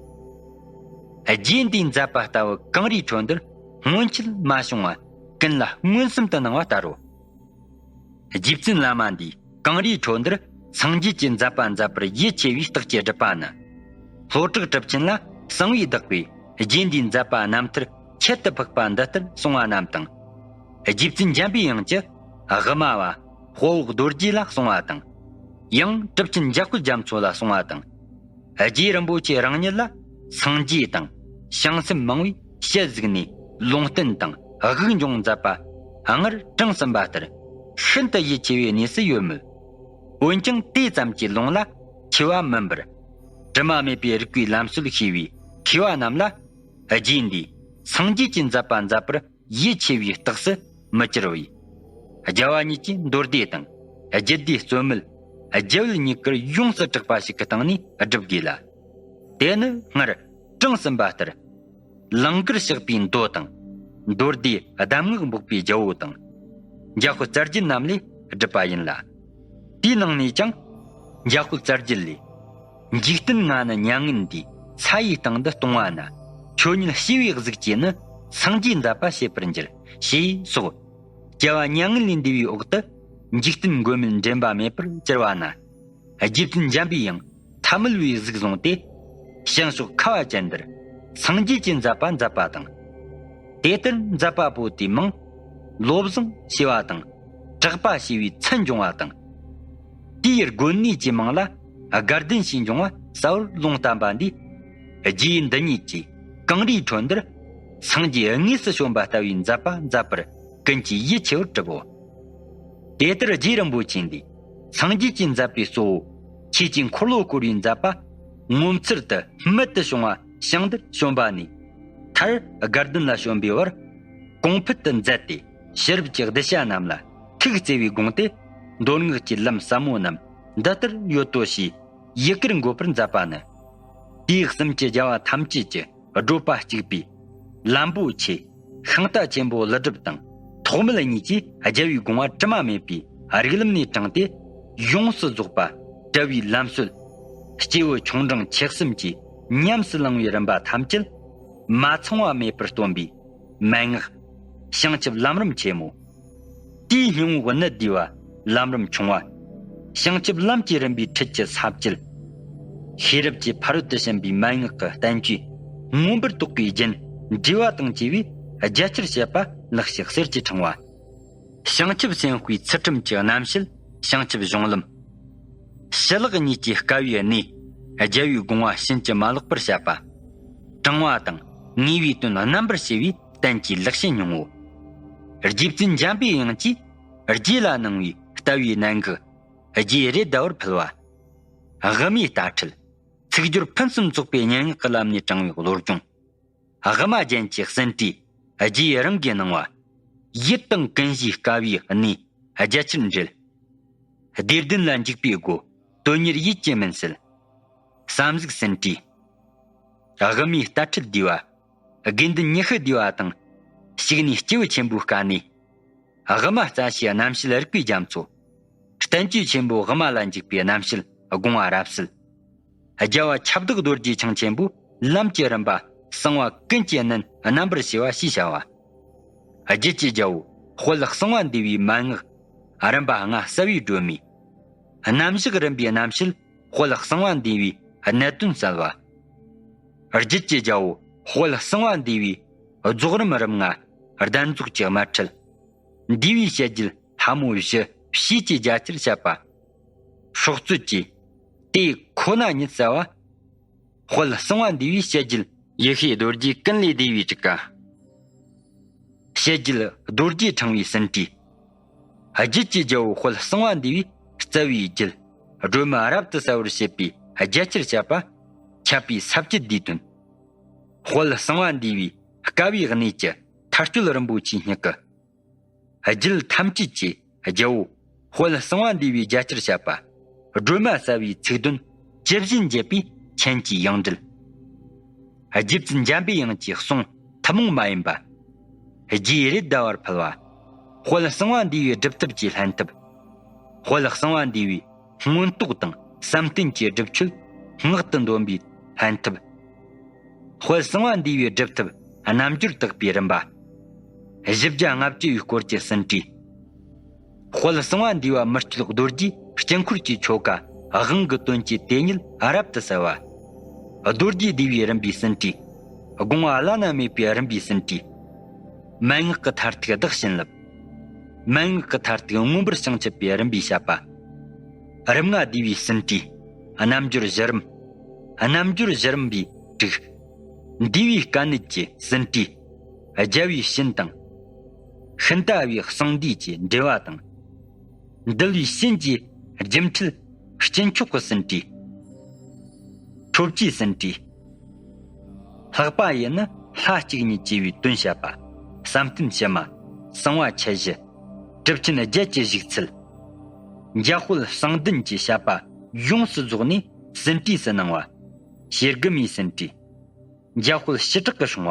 རྗེ་འདིའི་མཛད་པ་ལྟ་བུ་གངས་རིའི་ཁྲོད་འདིར་སྔོན་ཆད་མ་བྱུང་བ་ཀུན་ལ་མངོན་སུམ་དུ་སྣང་བ་ལྟར་རོ། རྗེ་བཙུན་བླ་མ་འདིས་གངས་རིའི་ཁྲོད་འདིར་སངས་རྒྱས་ཀྱི་མཛད་པ་མཛད་པར་ཡིད་ཆེས་པའི་རྟགས་ཀྱི་སྒྲུབ་པ་ནི། ལྷོ་བྲག་གྲུབ་ཆེན་ལ་གསང་བས་བདག་པོས་རྗེ་འདིའི་མཛད་པ་རྣམ་ཐར་ཁྱད་དུ་འཕགས་པ་འདི་ལྟར་གསུངས་པ་རྣམས་དང་། རྗེ་བཙུན་འཇམ་པའི་དབྱངས་ཀྱི་དབུ་མ་བ་དཔའ་བོ་རྡོ་རྗེ་ལ་གསུངས་པ་དང་། ཡང་གྲུབ་ཆེན་འཇམ་དཔལ་རྒྱ་མཚོ་ལ་གསུངས་པ་དང་། རྗེ་རིན་པོ་ཆེ་རང་ཉིད་ལ་སངས་རྒྱས་དང་བྱང་སེམས་མང་བས་ཞལ་གཟིགས་ནས་ལུང་བསྟན་དང་དབུགས་འབྱུང་མཛད་པ་སྔར་དྲངས་ཟིན་པ་ལྟར་ཤིན་ཏུ་ཡིད་ཆེས་པའི་གནས་སུ་ཡོད་མོད། འོན་ཀྱང་དེ་ཙམ་གྱི་ལུང་ལ་ཆེ་བ་མིན་པར། དྲི་མ་མེད་པའི་རིགས་པའི་ལམ་སྲོལ་ཤེས་པའི་མཁས་པ་རྣམས་ལ། རྗེ་འདིས་སངས་རྒྱས་ཀྱི་མཛད་པ་མཛད་པར་ཡིད་ཆེས་པའི་རྟགས་སུ་མི་གྱུར་བས། རྒྱལ་བ་ཉིད་ཀྱི་མདོ་སྡེ་དང་རྒྱུད་སྡེ་རྩོད་མེད་རྒྱལ་བུ་གཉིས་ཀར་ཡོངས་སུ་གྲགས་པ་ཞིག་གི་སྟེང་ནས་བསྒྲུབ་དགོས་ལ། དེ་ནི་སྔར་དྲངས་ཟིན་པ་ལྟར། ལང་ཀར་གཤེགས་པའི་མདོ་དང་། མདོ་སྡེ་གདམས་ངག་འབོགས་པའི་རྒྱལ་པོ་དང་། འཇམ་དཔལ་རྩ་རྒྱུད་རྣམས་ལས་བསྒྲུབས་པ་ཡིན་ལ། དེའི་ནང་ནས་ཀྱང་། འཇམ་དཔལ་རྩ་རྒྱུད་ལས། འཇིག་རྟེན་ལྔ་ནི་མྱ་ངན་འདས་ས་ཡི་སྟེང་དུ་སྟོང་བ་ན། ཁྱོད་ཉིད་སྐྱེ་བའི་གཟུགས་ཀྱིས་ནི་སངས་རྒྱས་མཛད་པ་བྱེད་པར་འགྱུར། ཞེས་སོགས། སྐྱེ་བ་མྱ་ངན་ལས་འདས་པའི་འོག་ཏུ་འཇིག་རྟེན་མགོན་མེད་འདྲེན་པ་མེད་པར་གྱུར་པ་ན། རྗེ་བཙུན་འཇམ་པའི་དབྱངས་ཐ་མལ་པའི་གཟུགས་བཟུང་སྟེ། བྱང་ཕྱོགས་ཁ་བ་ཅན་འདིར་སངས་རྒྱས་ཀྱི་མཛད་པ་མཛད་པ་དང་། དེ་ལྟར་མཛད་པ་པོ་དེའི་མིང་བློ་བཟང་ཞེས་པ་དང་། གྲགས་པ་ཞེས་པའི་མཚན་འབྱུང་བ་དང་། དེའི་དགོན་གནས་ཀྱི་མིང་ལ་དགའ་ལྡན་ཞེས་འབྱུང་བ་གསལ་བོར་ལུང་བསྟན་པ་འདིས། རྗེ་འདི་ཉིད་ཀྱིས་གངས་རིའི་ཁྲོད་འདིར་སངས་རྒྱས་དངོས་སུ་བྱོན་པ་ལྟ་བུའི་མཛད་པ་མཛད་པར་ཀུན་གྱིས་ཡིད་ཆེས་པར་གྲུབ་བོ། དེ་ལྟར་རྗེ་རིན་པོ་ཆེ་འདིས་སངས་རྒྱས་ཀྱི་མཛད་པའི་གཙོ་བོ་ཆོས་ཀྱི་འཁོར་ལོ་བསྐོར་བའི་མཛད་པ་ངོ་མཚར་དུ་རྨད་དུ་བྱུང་བ་ཞིང་འདིར་བྱོན་པ་ནས། མཐར་དགའ་ལྡན་ལ་བྱོན་པའི་བར་གོང་འཕེལ་དུ་མཛད་དེ། ཕྱི་རབས་ཀྱི་གདུལ་བྱ་རྣམས་ལ་ཐུགས་བརྩེ་བའི་དགོངས་ཏེ། མདོ་སྔགས་ཀྱི་ལམ་ཟབ་མོ་རྣམས་འདི་ལྟར་ཡོད་དོ་ཞེས་ཡི་གེར་འགོད་པར་མཛད་པ་ནི། དུས་གསུམ་གྱི་རྒྱལ་བ་ཐམས་ཅད་ཀྱི་བགྲོད་པ་གཅིག་པའི་ལམ་པོ་ཆེ་ཤིང་རྟ་ཆེན་པོ་ཀླུ་སྒྲུབ་དང་ཐོགས་མེད་གཉིས་ཀྱིས་རྒྱལ་བའི་དགོངས་པ་དྲི་མ་མེད་པའི་རིགས་ལམ་ནས་དྲངས་ཏེ། ཡོངས་སུ་རྫོགས་པ་བཀྲལ་བའི་ལམ་སྲོལ། སྐྱེས་བུ་ཆུང་འབྲིང་ཆེ་གསུམ་གྱིས་ཉམས་སུ་བླང་བའི་རིམ་པ་ཐམས་ཅད་མ་ཚང་བ་མེད་པར་སྟོན་པའི་མན་ངག། བྱང་ཆུབ་ལམ་རིམ་ཆེན་མོ། དེའི་སྙིང་པོ་གནད་བསྡུས་པ་ལམ་རིམ་ཆུང་བ། བྱང་ཆུབ་ལམ་གྱི་རིམ་པའི་ཁྲིད་ཀྱི་ས་བཅད། ཤེས་རབ་ཀྱི་ཕ་རོལ་ཏུ་ཕྱིན་པའི་མན་ངག་གི་བསྟན་བཅོས་མངོན་པར་རྟོགས་པའི་རྒྱན་འགྲེལ་བ་དང་བཅས་པའི་རྒྱ་ཆེར་བཤད་པ་ལེགས་བཤད་གསེར་གྱི་ཕྲེང་བ། བྱང་ཆུབ་སེམས་དཔའི་ཚུལ་ཁྲིམས་ཀྱི་རྣམ་བཤད་བྱང་ཆུབ་གཞུང་ལམ། ཞི་ལྷག་གཉིས་ཀྱི་དཀའ་བའི་གནས། རྒྱལ་བའི་དགོངས་པ་ཕྱིན་ཅི་མ་ལོག་པར་བཤད་པ། དྲང་བ་དང་ངེས་པའི་དོན་རྣམ་པར་ཕྱེ་བའི་བསྟན་གྱི་ལེགས་བཤད་སྙིང་པོ། རྗེ་བཙུན་འཇམ་པའི་དབྱངས་ཀྱིས་རྗེ་ལ་གནང་བའི་ལྟ་བའི་གནད་འགག་རྗེ་རེད་མདའ་བར་ཕུལ་བ། དབུ་མའི་ལྟ་ཁྲིད། ཚིག་སྦྱོར་ཕུན་སུམ་ཚོགས་པའི་སྙན་ངག་གི་ལམ་ནས་དྲངས་པའི་བློ་སྦྱོང་། དབུ་མ་རྒྱན་གྱི་ཟིན་བྲིས་རྗེ་རང་གིས་གནང་བ། ཡིད་དང་ཀུན་གཞིའི་དཀའ་བའི་གནས་རྒྱ་ཆེར་འགྲེལ། བདེ་ལྡན་ལ་འཇུག་པའི་སྒོ། དོན་གཉེར་ཡིད་ཀྱི་མུན་སེལ། བསམ་གཟུགས་ཟིན་བྲིས། དབུ་མའི་རྟ་ཁྲིད་བསྡུས་པ། དགེ་འདུན་ཉི་ཤུ་བསྡུས་པ་དང་། ཞུགས་གནས་སྐྱེས་བུ་ཆེན་པོའི་བཀའ་ནས། དབུ་མ་རྩ་ཤེའི་རྣམ་བཤད་རིག་པའི་རྒྱ་མཚོ། བསྟན་བཅོས་ཆེན་པོ་དབུ་མ་ལ་འཇུག་པའི་རྣམ་བཤད་དགོངས་པ་རབ་གསལ། རྒྱལ་བ་ཁྱབ་བདག་རྡོ་རྗེ་འཆང་ཆེན་པོའི་ལམ་གྱི་རིམ་པ། གསང་བ་ཀུན་གྱི་གནད་རྣམ་པར་ཕྱེ་བ་ཞེས་བྱ་བ། རྒྱུད་ཀྱི་རྒྱལ་པོ་དཔལ་གསང་བ་འདུས་པའི་མན་ངག་རིམ་པ་ལྔ་གསལ་བའི་སྒྲོན་མེ། རྣམ་གཞག་རིམ་པའི་རྣམ་བཤད་དཔལ་གསང་བ་འདུས་པའི་གནད་དོན་གསལ་བ། རྒྱུད་ཀྱི་རྒྱལ་པོ་དཔལ་གསང་བ་འདུས་པའི་རྫོགས་རིམ་རིམ་ལྔ་གདན་རྫོགས་ཀྱི་དམར་ཁྲིད། འདུས་པའི་བཤད་རྒྱུད་ལྷ་མོ་བཞི་བྱས་ཀྱི་རྒྱ་ཆེར་བཤད་པ། སྲོག་རྩོལ་གྱི་དེ་ཁོ་ན་ཉིད་གསལ་བ། དཔལ་གསང་བ་འདུས་པའི་བཤད་རྒྱུད་ཡེ་ཤེས་རྡོ་རྗེ་ཀུན་ལས་བདེ་བའི་དྲུག་ཀ། བཤད་རྒྱུད་རྡོ་རྗེ་ཕྲེང་བའི་ཟིན་བྲིས། རྒྱུད་ཀྱི་རྒྱལ་པོ་དཔལ་གསང་བ་འདུས་པའི་རྩ་བའི་རྒྱུད་སྒྲོན་མ་རབ་ཏུ་གསལ་བར་བྱེད་པའི་རྒྱ་ཆེར་བཤད་པ། ཁྱབ་པའི་ས་བཅད་འདིའི་དོན། དཔལ་གསང་བ་འདུས་པའི་བསྐལ་པའི་གནས་ཀྱི་མཐར་གཅོད་རིན་པོ་ཆེའི་སྙིང་གི་རྒྱུད་ཐམས་ཅད་ཀྱི་རྒྱལ་པོ་དཔལ་གསང་བ་འདུས་པའི་རྒྱ་ཆེར་བཤད་པ། སྒྲོན་མ་གསལ་བའི་ཚིག་དོན་ཇི་བཞིན་འབྱེད་པའི་མཆན་གྱི་ཡང་འགྲེལ། རྗེ་བཙུན་འཇམ་པའི་དབྱངས་ཀྱི་གསུང་ཐུན་མོང་མ་ཡིན་པ། རྒྱས་རེ་ཟླ་བར་ཕུལ་བ། དཔལ་གསང་བ་འདུས་པའི་སྒྲུབ་ཐབས་ཀྱི་ལྷན་ཐབས། དཔལ་གསང་བ་འདུས་པའི་མངོན་རྟོགས་དང་བསམ་གཏན་གྱི་སྒྲུབ་མཆོད་སྔགས་ཏུ་འདོན་པའི་ལྷན་ཐབས། དཔལ་གསང་བ་འདུས་པའི་སྒྲུབ་ཐབས་རྣལ་འབྱོར་དག་པའི་རིམ་པ། བཞི་བརྒྱ་ལྔ་བཅུ་ཡི་སྐོར་གྱི་ཟིན་བྲིས། དཔལ་གསང་བ་འདུས་པ་མི་བསྐྱོད་རྡོ་རྗེའི་དཀྱིལ་འཁོར་གྱི་ཆོ་ག་དབང་གི་དོན་གྱི་དེ་ཉིད་རབ་ཏུ་གསལ་བ། རྡོ་རྗེ་འདུས་པའི་རིམ་པའི་ཟིན་བྲིས། དགོངས་པ་བླ་ན་མེད་པའི་རིམ་པའི་ཟིན་བྲིས། མན་ངག་གི་མཐར་ཐུག་བདག་བྱིན་རླབས། མན་ངག་གི་མཐར་ཐུག་མངོན་པར་བྱང་ཆུབ་པའི་རིམ་པའི་བཤད་པ། རིམ་ལྔ་འདུས་པའི་ཟིན་བྲིས། རྣལ་འབྱོར་བཞི་རིམ། རྣལ་འབྱོར་བཞི་རིམ་པའི་དྲུག་འདུས་པའི་དཀའ་གནད་ཀྱི་ཟིན་བྲིས། རྒྱལ་བའི་བྱིན་དང་། ཤིན་ཏུ་བའི་གསང་འདུས་ཀྱི་འགྲེལ་བ་དང་། འདུལ་བའི་བྱིན་གྱིས་སྒྱུ་འཕྲུལ་སྐྱེས་མཆོག་གི་ཟིན་བྲིས། འཕྲོ་བཅུའི་ཟིན་བྲིས། ལྷག་པ་ཡི་ནི་ལྷ་གཅིག་ཉིད་ཅེས་པའི་དོན་བཤད་པ། བསམ་གཏན་ཕྱི་མ། གསང་བ་ཁྱད་བཞི། གྲུབ་ཆེན་བརྒྱད་ཀྱི་བཞུགས་ཚུལ། འཇམ་དཔལ་གསང་ལྡན་གྱི་བཤད་པ་ཡོངས་སུ་རྫོགས་ནས་ཟིན་བྲིས་སུ་གནང་བ། ཞེ་དགུ་མའི་ཟིན་བྲིས། འཇམ་དཔལ་ཞི་དྲག་གི་སྲུང་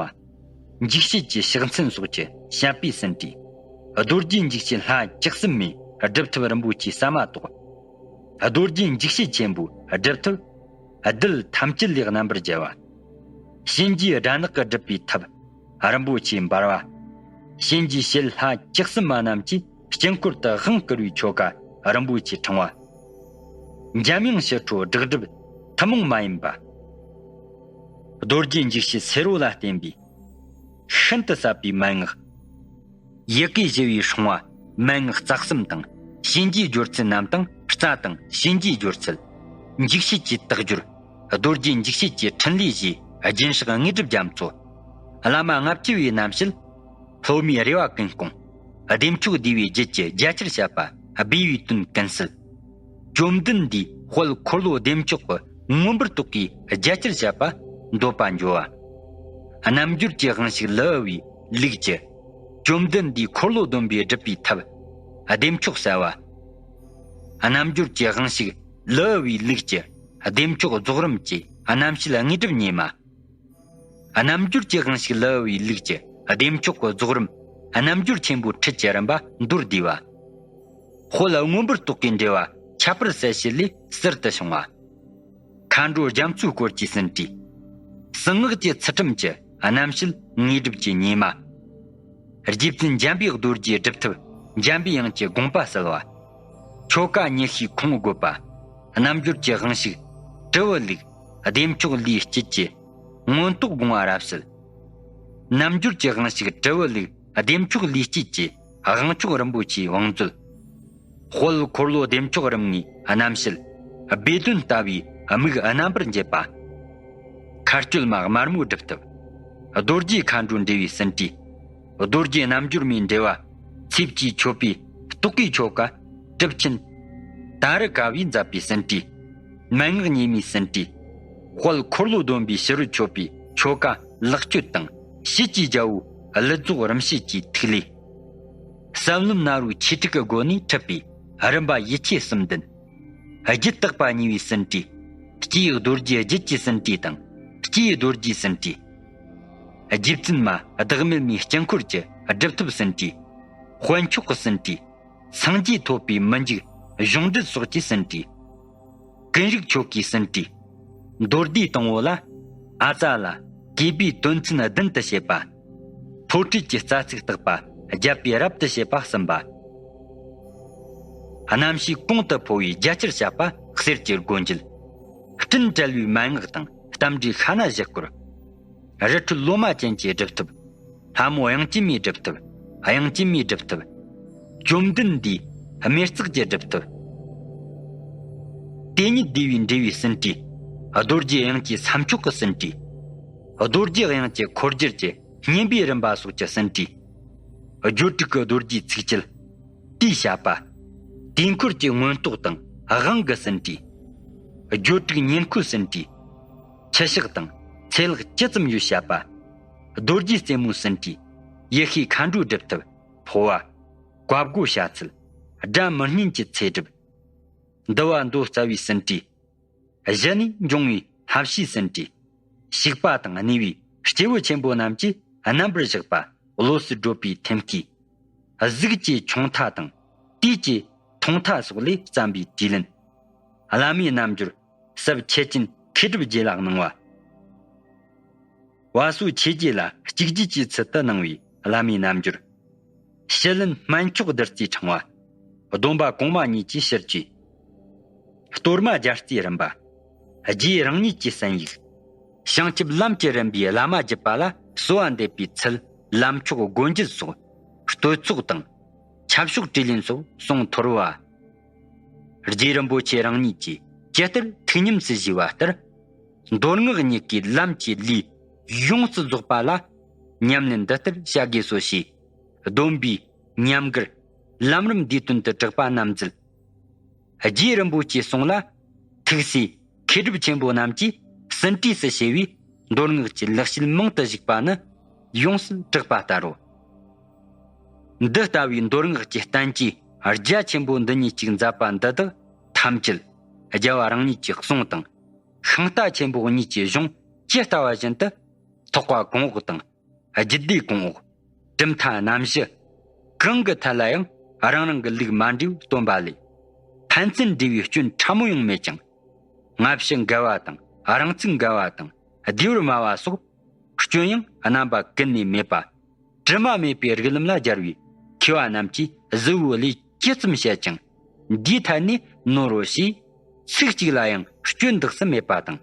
བ། འཇིགས་བྱེད་ཀྱི་ཕྱག་མཚན་སོགས་ཀྱི་བཤད་པའི་ཟིན་བྲིས། རྡོ་རྗེ་འཇིགས་བྱེད་ལྷ་བཅུ་གསུམ་མའི་སྒྲུབ་ཐབས་རིན་པོ་ཆེ་ཟ་མ་ཏོག་རྡོ་རྗེ་འཇིགས་བྱེད་ཆེན་པོའི་སྒྲུབ་ཐབས། རྡུལ་ཐམས་ཅད་ལས་རྣམ་པར་རྒྱལ་བ། གཤིན་རྗེའི་དགྲ་ནག་གི་སྒྲུབ་པའི་ཐབས་རིན་པོ་ཆེ་འབར་བ། གཤིན་རྗེའི་ཞལ་ལྷ་བཅུ་གསུམ་མ་རྣམས་ཀྱི་དཀྱིལ་འཁོར་དུ་དབང་བསྐུར་བའི་ཆོ་ག་རིན་པོ་ཆེ་ཕྲེང་བ། འཇམ་དབྱངས་ཞི་ཁྲོ་སྒྲགས་སྒྲིབ་ཐུན་མོང་མ་ཡིན་པ། རྡོ་རྗེ་འཇིགས་བྱེད་སེ་རོ་ལ་བརྟེན་པའི་ཤིན་ཏུ་ཟབ་པའི་མན་ངག་ཡི་གེ་བཞི་བའི་སྲུང་བ། མན་ངག་རྩ་གསུམ་དང་། གཤིན་རྗེའི་སྦྱོར་ཚུལ་རྣམས་དང་། རྩ་དང་གཤིན་རྗེའི་སྦྱོར་ཚུལ། འཇིགས་བྱེད་ཀྱི་རྟགས་སྦྱོར། རྡོ་རྗེ་འཇིགས་བྱེད་ཀྱི་ཕྲིན་ལས་བཞིའི་རྒྱུན་བཤགས་དངོས་གྲུབ་རྒྱ་མཚོ། བླ་མ་ལྔ་བཅུ་བའི་རྣམ་བཤད། སློབ་མའི་རེ་བ་ཀུན་སྐོང་། བདེ་མཆོག་བསྡུས་པའི་རྒྱུད་ཀྱི་རྒྱ་ཆེར་བཤད་པ། སྦས་པའི་དོན་ཀུན་གསལ། བཅོམ་ལྡན་འདས་དཔལ་འཁོར་ལོ་བདེ་མཆོག་གི་མངོན་པར་རྟོགས་པའི་རྒྱ་ཆེར་བཤད་པ་འདོད་པ་འཇོ་བ། རྣལ་འབྱོར་གྱི་དབང་ཕྱུག་ལི་ཨུ་པའི་ལུགས་ཀྱི། བཅོམ་ལྡན་འདས་འཁོར་ལོ་སྡོམ་པའི་སྒྲུབ་པའི་ཐབས། བདེ་མཆོག་གསལ་བ། རྣལ་འབྱོར་གྱི་དབང་ཕྱུག་ལི་ཨུ་པའི་ལུགས་ཀྱི། བདེ་མཆོག་རྫོགས་རིམ་གྱི་རྣམ་བཤད་དངོས་གྲུབ་ཉེ་མ། རྣལ་འབྱོར་གྱི་དབང་ཕྱུག་ལི་ཨུ་པའི་ལུགས་ཀྱི་བདེ་མཆོག་གི་རྫོགས་རིམ། རྣལ་འབྱོར་ཆེན་པོའི་ཁྲིད་ཀྱི་རིམ་པ་མདོར་བསྡུས་པ། དཔལ་མངོན་པར་རྟོགས་ཀྱི་འགྲེལ་བ་ཁྱད་པར་གསལ་བྱེད་ལས་ཟུར་དུ་བྱུང་བ། མཁའ་འགྲོ་རྒྱ་མཚོའི་སྐོར་གྱི་ཟིན་བྲིས། གསང་སྔགས་ཀྱི་ཚུལ་ཁྲིམས་ཀྱི་རྣམ་བཤད་དངོས་གྲུབ་ཀྱི་ཉེ་མ། རྗེ་བཙུན་འཇམ་པའི་རྡོ་རྗེའི་སྒྲུབ་ཐབས་འཇམ་པའི་དབྱངས་ཀྱི་དགོངས་པ་གསལ་བ། ཆོ་ག་ཉི་ཤུའི་ཁུངས་བགོས་པ། རྣལ་འབྱོར་གྱི་དབང་ཕྱུག་གྲུ་བུ་ལུགས་བདེ་མཆོག་ལུས་དཀྱིལ་གྱི་མངོན་རྟོགས་དགོངས་པ་རབ་གསལ། རྣལ་འབྱོར་གྱི་དབང་ཕྱུག་གྲུ་བུ་ལུགས་བདེ་མཆོག་ལུས་དཀྱིལ་གྱི་དབང་ཆོག་རིན་པོ་ཆེའི་བང་མཛོད། དཔལ་འཁོར་ལོ་བདེ་མཆོག་རིམ་ལྔའི་རྣམ་བཤད། སྦས་དོན་ལྟ་བུའི་མིག་རྣམ་པར་འབྱེད་པ། མཁའ་སྤྱོད་མ་དམར་མོའི་སྒྲུབ་ཐབས། རྡོ་རྗེ་མཁའ་འགྲོ་འགྲེལ་བའི་ཟིན་བྲིས། རྡོ་རྗེ་རྣལ་འབྱོར་མའི་འགྲེལ་བ། ཚེ་བཅུའི་མཆོད་པའི་རྟོག་གེའི་ཆོ་ག། གྲུབ་ཆེན་ཏཱ་རུ་ཀ་པས་མཛད་པའི་ཟིན་བྲིས། མན་ངག་ཉེ་མོའི་ཟིན་བྲིས། དཔལ་འཁོར་ལོ་སྡོམ་པའི་ཕྱི་རོལ་མཆོད་པའི་ཆོ་ག་ལེགས་བཅོས་དང་། ཕྱིས་ཀྱི་རྒྱལ་པོའི་ཀླུ་རྫོགས་རིམ་བྱེད་ཀྱི་ཐིག་ལེ། ཟབ་ལམ་ནཱ་རོའི་ཆོས་དྲུག་གི་སྒོ་ནས་འཁྲིད་པའི་རིམ་པ་ཡིད་ཆེས་གསུམ་ལྡན། རྒྱུད་བརྟག་པ་གཉིས་པའི་ཟིན་བྲིས། སྐྱེས་རྡོ་རྗེ་རྒྱུད་ཀྱི་ཟིན་བྲིས་དང་སྐྱེས་རྡོ་རྗེའི་ཟིན་བྲིས། རྗེ་བཙུན་མ་བདག་མེད་མའི་དཀྱིལ་འཁོར་གྱི་སྒྲུབ་ཐབས་ཟིན་བྲིས། དཔལ་མཆོག་གི་ཟིན་བྲིས། སངས་རྒྱས་ཐོབ་པའི་མི་འཇིགས་གཞུང་འགྲེལ་སོགས་ཀྱི་ཟིན་བྲིས། ཀུན་རིག་ཆོས་ཀྱི་ཟིན་བྲིས། མདོ་སྡེ་དང་པོ་ལ། ཨ་ཙ་ལ་གུས་པའི་དོན་ཚན་བདུན་དུ་བྱེད་པ། ཕོ་ཁྲིད་ཀྱི་རྩ་ཚིག་བརྟག་པ་བརྒྱད་པའི་རབ་ཏུ་བྱེད་པ་གསུམ་པ། རྣམ་ཤེས་གོང་དུ་འཕོ་བའི་རྒྱ་ཆེར་བཤད་པ་གསེར་གྱི་སྒོ་འབྱེད། སྤྲིན་བྲལ་བའི་མན་ངག་དང་རྟ་མགྲིན་ཤ་ན་བཞི་སྐོར། རི་ཁྲོད་ལོ་མ་ཅན་གྱི་སྒྲུབ་ཐབས། ལྷ་མོ་དབྱངས་ཅན་མའི་སྒྲུབ་ཐབས། དབྱངས་ཅན་མའི་སྒྲུབ་ཐབས། བཅོམ་ལྡན་འདས་སྨེ་བརྩེགས་ཀྱི་སྒྲུབ་ཐབས། དེ་ཉིད་བསྡུས་པའི་འགྲེལ་བའི་ཟིན་བྲིས། རྡོ་རྗེ་དབྱིངས་ཀྱི་ས་མཆོག་གི་ཟིན་བྲིས། རྡོ་རྗེ་དབྱིངས་ཀྱི་འཁོར་སྒྱུར་གྱི་བསྙེན་པའི་རིམ་པ་སོགས་ཀྱི་ཟིན་བྲིས། སྦྱོར་དྲུག་གི་རྡོ་རྗེའི་ཚིགས་བཅད། དེའི་བཤད་པ། དུས་འཁོར་གྱི་མངོན་རྟོགས་དང་དབང་གི་ཟིན་བྲིས། སྦྱོར་དྲུག་ཉེར་མཁོའི་ཟིན་བྲིས། ཆུ་ཤགས་དང་ཚེ་ལྷག་ཇི་ཙམ་ཡོད་བཤད་པ། རྡོ་རྗེ་རྩེ་མོའི་ཟིན་བྲིས། ཡེ་ཤེས་མཁའ་འགྲོའི་སྒྲུབ་ཐབས་འཕོ་བ། བཀའ་བསྒོ་བྱ་ཚུལ། སྒྲ་མི་སྙན་གྱི་ཚེ་སྒྲུབ། འདུལ་བ་མདོ་རྩ་བའི་ཟིན་བྲིས། གཞི་ནས་འབྱུང་བའི་བསླབ་བྱའི་ཟིན་བྲིས། ཞིག་པ་དང་གནས་པའི་སྐྱེས་བུ་ཆེན་པོ་རྣམས་ཀྱིས་རྣམ་པར་བཞག་པ་བློ་གསལ་སྒྲུབ་པའི་ཐེམ་སྐས། གཟུགས་ཀྱི་ཆུང་མཐའ་དང་དུས་ཀྱི་ཐུང་མཐའ་སོགས་ལས་བརྩམས་པའི་དྲིས་ལན། བླ་མའི་རྣལ་འབྱོར་ཟབ་ཁྱད་ཅན་མཁས་གྲུབ་རྗེ་ལ་གནང་བ། བ་སོ་ཆོས་རྗེ་ལ་གཅིག་བརྗོད་ཀྱི་ཚུལ་དུ་གནང་བའི་བླ་མའི་རྣལ་འབྱོར། ཞི་ལན་སྨན་མཆོག་བདུད་རྩིའི་ཕྲེང་བ། སྡོམ་པ་གོང་མ་གཉིས་ཀྱི་ཕྱིར་བཅོས། གཏོར་མ་སྦྱར་རྩིས་རིམ་པ། རྗེ་རང་ཉིད་ཀྱི་གསན་ཡིག། བྱང་ཆུབ་ལམ་གྱི་རིམ་པའི་བླ་མ་བརྒྱུད་པ་ལ་གསོལ་བ་འདེབས་པའི་ཚུལ། ལམ་མཆོག་སྒོ་འབྱེད་སོགས་བསྟོད་ཚོགས་དང་། ཁྱབ་ཕྱོགས་དྲིས་ལན་སོགས་གསུང་མཐོ་རུ་བ། རྗེ་རིན་པོ་ཆེ་རང་ཉིད་ཀྱིས་ཇི་ལྟར་ཐུགས་ཉམས་སུ་བཞེས་པ་ལྟར། མདོ་སྔགས་གཉིས་ཀའི་ལམ་གྱི་ལུས་ཡོངས་སུ་རྫོགས་པ་ལ་ཉམས་ལེན་འདི་ལྟར་བྱ་དགོས་སོ་ཞེས་སྡོམ་པའི་ཉམས་མགུར་ལམ་རིམ་འདིའི་དོན་དུ་གྲགས་པ་རྣམས་མཛད། རྗེ་རིན་པོ་ཆེའི་གསུང་ལ་ཐུགས་སྲས་མཁས་གྲུབ་ཆེན་པོ་རྣམས་ཀྱིས་ཟིན་བྲིས་སུ་བྱས་པའི་མདོ་སྔགས་ཀྱི་ལེགས་བཤད་མང་དུ་བཞུགས་པ་ནི་ཡོངས་སུ་གྲགས་པ་ལྟ་རོ། འདི་ལྟ་བུའི་མདོ་སྔགས་ཀྱི་བསྟན་བཅོས་རྒྱ་ཆེན་པོ་འདི་ཉིད་ཅིག་མཛད་པ་འདི་དག་ཐམས་ཅད་རྒྱལ་བ་རང་ཉིད་ཀྱི་གསུང་དང་། ཤིང་རྟ་ཆེན་པོ་གཉིས་ཀྱི་གཞུང་ཇི་ལྟ་བ་བཞིན་དུ་ཐེག་པ་གོང་འོག་དང་། རྒྱུད་སྡེ་གོང་འོག། གྲུབ་མཐའ་རྣམ་བཞི། གང་གི་ཐད་ལ་ཡང་རང་རང་གི་ལུགས་མ་འདྲེས་པར་སྟོན་པ་ལས། ཕན་ཚུན་འབྲེལ་བའི་སྐྱོན་ཕྲ་མོ་ཡང་མེད་ཅིང་། སྔ་ཕྱི་འགལ་བ་དང་རང་ཚུགས་འགལ་བ་དང་བསྡུས་པར་སྨྲ་བ་སོགས་སྐྱོན་ཡང་རྣམ་པ་ཀུན་ནས་མེད་པ། དྲི་མ་མེད་པའི་རིགས་ལམ་ལ་སྦྱར་བའི་མཁས་པ་རྣམས་ཀྱིས་གཟུ་བོའི་ལས་ཇི་ཙམ་བཤད་ཀྱང་འདིའི་ཐད་ནས་ནོར་རོ་ཞེས་ཚིག་གཅིག་ལ་ཡང་སྐྱོན་འདག་སུ་མེད་པ་དང་།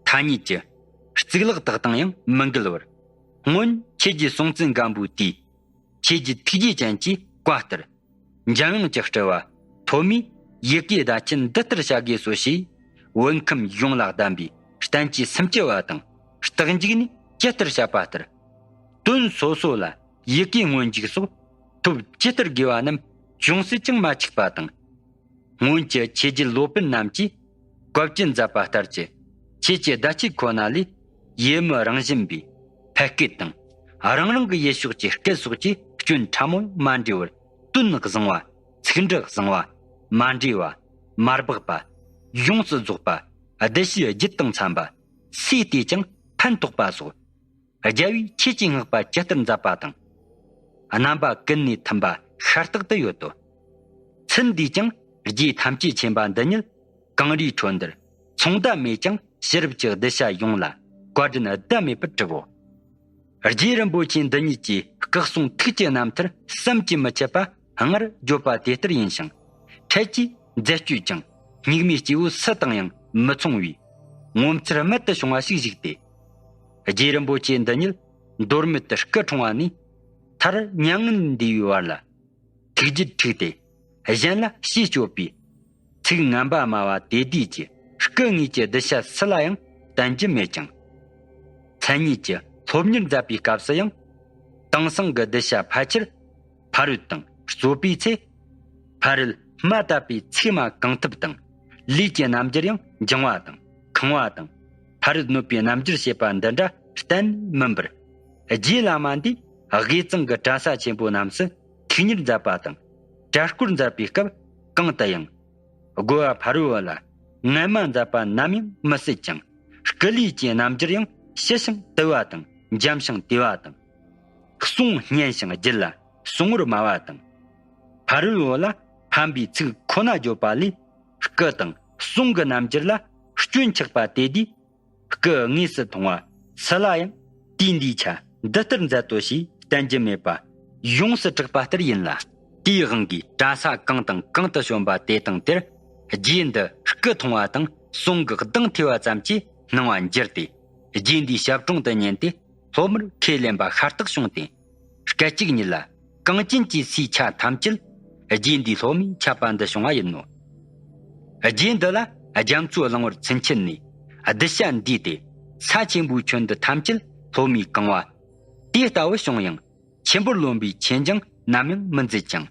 ཐ་སྙད་ཀྱི་གཙུག་ལག་དག་དང་ཡང་མི་འགལ་བར། སྔོན་ཆོས་རྗེ་སྲོང་བཙན་སྒམ་པོའི་དུས་ཆོས་རྗེ་ཐུགས་རྗེ་ཅན་གྱིས་བཀའ་ལྟར། འཇམ་དབྱངས་ཀྱི་སྤྲུལ་བ་ཐོན་མིས་ཡི་གེ་བརྡ་ཆད་འདི་ལྟར་བྱ་དགོས་སོ་ཞེས་བོད་ཁམས་ཡོངས་ལ་གདམས་པའི་བསྟན་བཅོས་སུམ་ཅུ་པ་དང་རྟགས་འཇུག་ནས་ཇི་ལྟར་བཤད་པ་ལྟར། དོན་སོ་སོ་ལ་ཡི་གེ་སྔོན་འཇུག་སོགས་ཐོབ་ཇི་ལྟར་དགོས་པ་རྣམས་ཅུང་ཟད་ཀྱང་མ་འཆུག་པ་དང་། སྔོན་གྱི་ཆོས་རྗེ་སློབ་དཔོན་རྣམས་ཀྱིས་བཀའ་བཅུ་མཛད་པ་ལྟར་གྱི་ཆོས་ཀྱི་བརྡ་ཆད་ཁོ་ན་ལས་ཡུལ་མི་རང་བཞིན་པའི་ཕལ་སྐད་དང་རང་རང་གི་ཡུལ་ཕྱོགས་ཀྱི་སྐད་སོགས་ཀྱི་སྐྱོན་ཕྲ་མོ་མ་འདྲེས་པར་དོན་བཟང་བ། ཚིག་འབྲུ་བཟང་བ། མ་འདྲེས་པ། མ་སྦགས་པ། ཡོངས་སུ་རྫོགས་པ། བསྡུ་བྱའི་རྒྱུད་དང་འཚམ་པ། སུས་བལྟས་ཀྱང་ཕན་ཐོགས་པ་སོགས། རྒྱལ་བའི་ཆོས་ཀྱི་བསྔགས་པ་ཇི་ལྟར་མཛད་པ་དང་། རྣམ་པ་ཀུན་ནས་མཐུན་པ་ཤ་སྟག་ཏུ་ཡོད་དོ། ཚུལ་འདིས་ཀྱང་རྗེ་ཐམས་ཅད་མཁྱེན་པ་འདི་ཉིད་གངས་རིའི་ཁྲོད་འདིར་མཚུངས་ཟླ་མེད་ཀྱང་ཕྱི་རབས་ཀྱི་གདུལ་བྱ་ཡོངས་ལ་བཀའ་དྲིན་ཟླ་མེད་པར་བསྒྲུབ་བོ། རྗེ་རིན་པོ་ཆེ་འདི་ཉིད་ཀྱི་སྐུ་གསུང་ཐུགས་ཀྱི་རྣམ་ཐར་བསམ་གྱིས་མི་ཁྱབ་པ་སྔར་བརྗོད་པ་དེ་ལྟར་ཡིན་ཞིང་། འཕྲལ་གྱི་མཛད་སྤྱོད་ཀྱང་སྙིགས་མའི་སྐྱེས་བུ་སུ་དང་ཡང་མི་མཚུངས་པའི་ངོ་མཚར་རྨད་དུ་བྱུང་བ་ཞིག་བཞུགས་ཏེ། རྗེ་རིན་པོ་ཆེ་འདི་ཉིད་མདོ་སྨད་དུ་སྐུ་འཁྲུངས་པ་ནས་མཐར་མྱ་ངན་འདས་པའི་བར་ལ། ཐུགས་རྒྱུད་འཁྲུགས་ཏེ་གཞན་ལ་ཞེས་སྤྱོད་པའི་ཚིག་ངན་པ་སྨྲ་བ་དེ་དུས་ཀྱི་སྐུ་དངོས་ཀྱི་གདུལ་བྱ་སུ་ལ་ཡང་བསྟན་རྒྱུ་མེད་ཅིང་། མཚན་ཉིད་ཀྱི་སློབ་གཉེར་མཛད་པའི་སྐབས་སུ་ཡང་། དེང་སང་གི་གདུལ་བྱ་ཕལ་ཆེར་ཕ་རོལ་ཏུ་རྩོད་པའི་ཚེ། ཕ་རོལ་སྨྲ་བཏབ་པའི་ཚིག་མ་གང་ཐུབ་དང་། ལུས་ཀྱི་རྣམ་འགྱུར་ཡང་འགྱིང་བ་དང་ཁང་བ་དང་། ཕ་རོལ་གནོད་པའི་རྣམ་འགྱུར་བྱེད་པ་འདི་འདྲ་གཏན་མིན་པར། རྗེ་བླ་མ་འདིས་དབུས་གཙང་གི་གྲྭ་ས་ཆེན་པོ་རྣམས་སུ་ཐུགས་གཉེར་མཛད་པ་དང་། གྲྭ་སྐོར་མཛད་པའི་སྐབས་གང་དུ་ཡང་། རྒོལ་བ་ཕ་རོལ་བོ་ལ་ངན་མ་མཛད་པ་ནམ་ཡང་མི་སྲིད་ཅིང་། སྐུ་ལུས་ཀྱི་རྣམ་འགྱུར་ཡང་ཞི་ཞིང་དུལ་བ་དང་འཇམ་ཞིང་དུལ་བ་དང་། གསུང་སྙན་ཞིང་བརྗིད་ལ་གསུང་བར་སྨྲ་བ་དང་། ཕ་རོལ་བོ་ལ་ཕམ་པའི་ཚིག་ཁོ་ན་བརྗོད་པ་ལས། སྐུ་དང་གསུང་གི་རྣམ་འགྱུར་ལ་སྐྱོན་ཆགས་པ་དེ་དུས། སྐུ་དངོས་སུ་མཐོང་བ་སུ་ལ་ཡང་དུས་འདིའི་ཆ་འདི་ལྟར་མཛད་དོ་ཞེས་བསྟན་རྒྱུ་མེད་པ་ཡོངས་སུ་གྲགས་པ་ལྟར་ཡིན་ལ། དེའི་དབང་གིས་གྲྭ་ས་གང་དང་གང་དུ་བྱོན་པ་དེ་དང་དེར་རྗེ་འདི་སྐུ་མཐོང་བ་དང་གསུང་གི་གདངས་ཐོས་པ་ཙམ་གྱིས་སྣང་བ་འགྱུར་ཏེ། རྗེ་འདིའི་ཞབས་དྲུང་དུ་ཉན་ཏེ་སློབ་མར་ཁས་ལེན་པ་ཤ་སྟག་བྱུང་སྟེ། སྐད་ཅིག་ཉིད་ལ་གངས་ཅན་གྱི་སའི་ཆ་ཐམས་ཅད་རྗེ་འདིའི་སློབ་མས་ཁྱབ་པ་འདི་བྱུང་བ་ཡིན་ནོ། རྗེ་འདི་ལ་རྒྱ་མཚོ་གླིང་བར་ཚུན་ཆད་ནས་གདུལ་བྱ་འདུས་ཏེ། ས་ཆེན་པོའི་ཁྱོན་འདི་ཐམས་ཅད་སློབ་མས་གང་བ། དེ་ལྟ་བུ་བྱུང་ཡང་ཆེན་པོར་རློམ་པའི་ཆེན་ཅང་ནམ་ཡང་མི་མཛད་ཅིང་།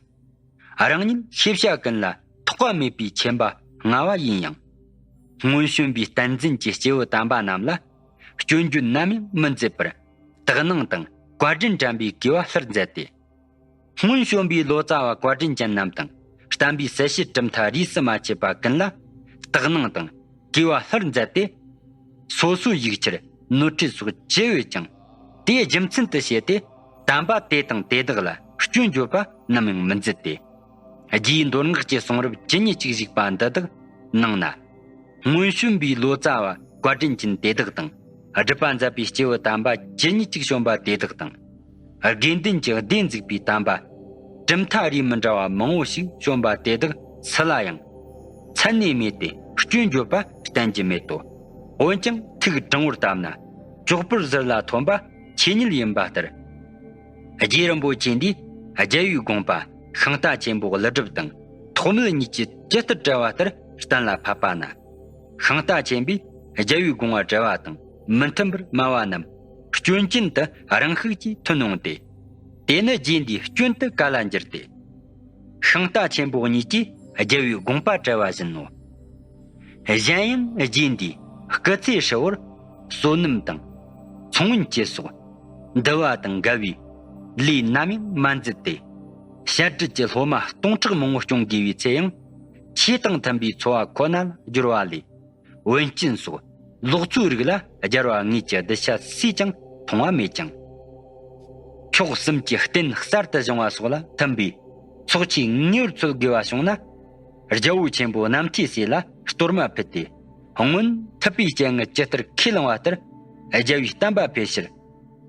རང་ཉིད་ཤེས་བྱ་ཀུན་ལ་ཐོགས་པ་མེད་པའི་ཆེན་པ་མངའ་བ་ཡིན་ཡང་། སྔོན་བྱོན་པའི་བསྟན་འཛིན་གྱི་སྐྱེས་བུ་དམ་པ་རྣམས་ལ་སྐྱོན་བརྗོད་ནམ་ཡང་མི་མཛད་པར། དག་སྣང་དང་བཀའ་དྲིན་དྲན་པའི་གུས་པ་ལྷུར་མཛད་དེ། སྔོན་བྱོན་པའི་ལོ་ཙཱ་བ་བཀའ་དྲིན་ཅན་རྣམས་དང་། བསྟན་པའི་གསལ་བྱེད་གྲུབ་མཐའ་རིས་སུ་མ་ཆད་པ་ཀུན་ལ་དག་སྣང་དང་གུས་པ་ལྷུར་མཛད་དེ། སོ་སོའི་ཡིག་ཆར་ནོར་འཁྲུལ་སོགས་ཅི་ཡོད་ཀྱང་དེའི་རྒྱུ་མཚན་དུ་བྱས་ཏེ། དམ་པ་དེ་དང་དེ་དག་ལ་སྐྱོན་བརྗོད་པ་ནམ་ཡང་མི་མཛད་དེ། རྗེའི་མདོ་སྔགས་ཀྱི་གསུང་རབ་ཇི་སྙེད་ཅིག་བཞུགས་པ་འདི་དག་ནང་ན། སྔོན་བྱོན་པའི་ལོ་ཙཱ་བ་བཀའ་དྲིན་ཅན་དེ་དག་དང་། སྒྲུབ་པ་མཛད་པའི་སྐྱེས་བུ་དམ་པ་ཇི་སྙེད་ཅིག་བྱོན་པ་དེ་དག་དང་། དགེ་འདུན་གྱི་སྡེ་འཛུགས་པའི་དམ་པ་གྲུབ་མཐའ་རིས་མི་འདྲ་བ་མང་བོ་ཞིག་བྱོན་པ་དེ་དག་སུ་ལ་ཡང་མཚན་ནས་སྨད་དེ་སྐྱོན་བརྗོད་པ་བསྟན་གྱི་མེད་དོ། འོན་ཀྱང་ཐུགས་དྲང་བོར་བཏབ་ན་ཅོག་པུར་ཟུར་ལ་ཐོན་པ་ཆོས་ཉིད་ཡིན་པ་ལྟར། རྗེ་རིན་པོ་ཆེ་འདིས་རྒྱལ་བའི་དགོངས་པ་ཤིང་རྟ་ཆེན་པོ་ཀླུ་སྒྲུབ་དང་ཐོགས་མེད་གཉིས་ཀྱིས་ཇི་ལྟར་བཀྲལ་བ་ལྟར་གཏན་ལ་ཕབ་པ་ན། ཤིང་རྟ་ཆེན་པོས་རྒྱལ་བའི་དགོངས་པ་བཀྲལ་བ་དང་མི་མཐུན་པར་སྨྲ་བ་རྣམས་སྐྱོན་ཅན་དུ་རང་ཤུགས་ཀྱིས་ཐོན་འོང་སྟེ། དེ་ནི་རྗེ་འདིའི་སྐྱོན་དུ་ག་ལ་འགྱུར་ཏེ། ཤིང་རྟ་ཆེན་པོ་གཉིས་ཀྱིས་རྒྱལ་བའི་དགོངས་པ་བཀྲལ་བ་བཞིན་ནོ། གཞན་ཡང་རྗེ་འདིས་སྐུ་ཚེ་ཧྲིལ་བོར་བསོད་ནམས་དང་མཚོ་སྔོན་སྐྱེལ་སོགས་འདུལ་བ་དང་འགལ་བའི་ལས་ནམ་ཡང་མ་མཛད་དེ། བཤད་སྒྲུབ་ཀྱི་སློབ་མ་སྟོང་ཕྲག་མང་བོ་སྐྱོང་དགོས་པའི་ཚེ་ཡང་ཆོས་དང་མཐུན་པའི་འཚོ་བ་ཁོ་ན་ལ་བསྒྱུར་བ་ལས། འོན་སྤྱན་སོགས་ལོག་འཚོའི་རིགས་ལ་སྦྱར་བ་དངོས་ཀྱི་གདུལ་བྱ་སུས་ཀྱང་མཐོང་བ་མེད་ཀྱང་། ཕྱོགས་གསུམ་གྱི་རྟེན་གསར་དུ་བཞེངས་པ་སོགས་ལ་མཐུན་པའི་ཚོགས་ཆོས་ངེས་པར་འཚོལ་དགོས་པ་བྱུང་ན། རྒྱལ་པོ་ཆེན་པོ་རྣམ་ཐོས་སྲས་ལ་གཏོར་མ་ཕུལ་ཏེ། སྔོན་ཐུབ་པའི་སྤྱན་སྔར་ཇི་ལྟར་ཁས་བླངས་པ་ལྟར། རྒྱལ་བའི་བསྟན་པ་འཕེལ་ཕྱིར་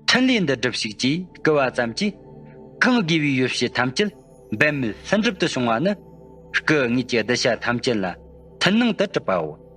ཕྲིན་ལས་འདི་སྒྲུབས་ཤིག་ཅེས་བསྐུལ་བ་ཙམ་གྱིས། གང་དགོས་པའི་ཡོ་བྱད་ཐམས་ཅད་འབད་མེད་ལྷུན་གྲུབ་ཏུ་བྱུང་བ་ནི། སྐུ་དངོས་ཀྱི་གདུལ་བྱ་ཐམས་ཅད་ལ་མཐུན་སྣང་དུ་གྲུབ་པའོ།